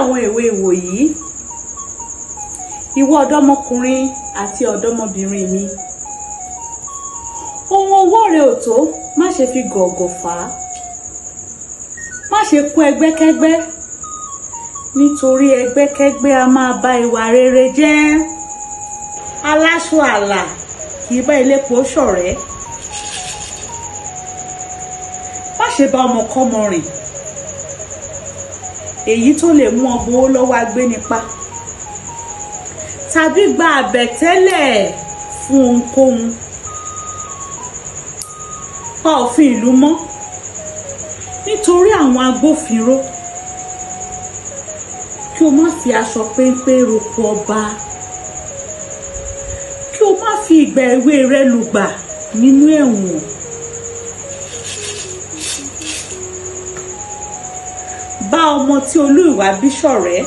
àwọn èwe ìwòyí, ìwọ ọ̀dọ́mọkùnrin àti ọ̀dọ́mọbìnrin mi, ohun ọwọ́ rẹ ò tó, má ṣe fi gọ̀ọ̀gọ̀ fà á. Má ṣe kó ẹgbẹ́kẹ́gbẹ́, nítorí ẹgbẹ́kẹ́gbẹ́ a máa ba ìwà rere jẹ́. Aláṣọ àlà kì í bá elépo ṣọ̀rẹ́. Má ṣe bá ọmọkọ́mọ rìn, èyí tó lè mú ọ gbowó lọ́wọ́ agbénipa tàbí gba àbẹ̀tẹ́lẹ̀ fún ohunkóhun. Pa òfin ìlú mọ́ nítorí àwọn agbófinró, kí o má fi aṣọ péńpé roko ọba, kí o má fi ìgbà èwe rẹ lùgbà nínú ẹ̀wọ̀n. Bá ọmọ tí olú ìwà bí ṣọ̀rẹ́.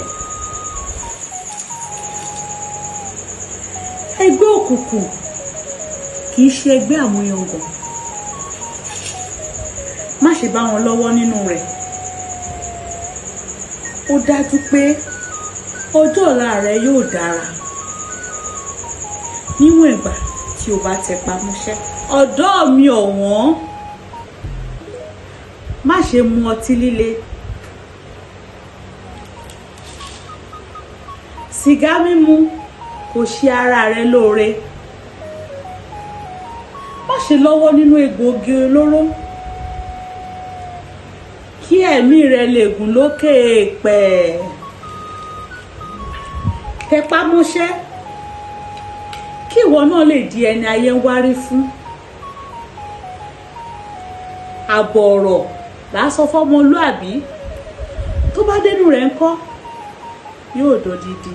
Ẹgbẹ́ òkùnkùn kì í ṣe ẹgbẹ́ àmúyangàn. Má ṣe bá wọn lọ́wọ́ nínú rẹ̀. Ó dájú pé ọjọ́ ọ̀la rẹ yóò dára níwọ̀n ìgbà tí o bá tẹpá mọ́ṣẹ́. Ọ̀dọ́ mi ọ̀wọ́n, má ṣe mu ọtí líle. Sìgá mímu kò ṣe ara rẹ lóore. Má ṣe lọ́wọ́ nínú egbòogi olóró kí ẹ̀mí rẹ lè gùn lókè èèpẹ̀. Tẹpá mọ́ṣẹ́ kí ìwọ náà lè di ẹni ayé ń wárí fún. Àbọ̀ ọ̀rọ̀ là á sọ fọ́mọlúàbí, tó bá dénú rẹ̀ ńkọ́, yóò dodidi.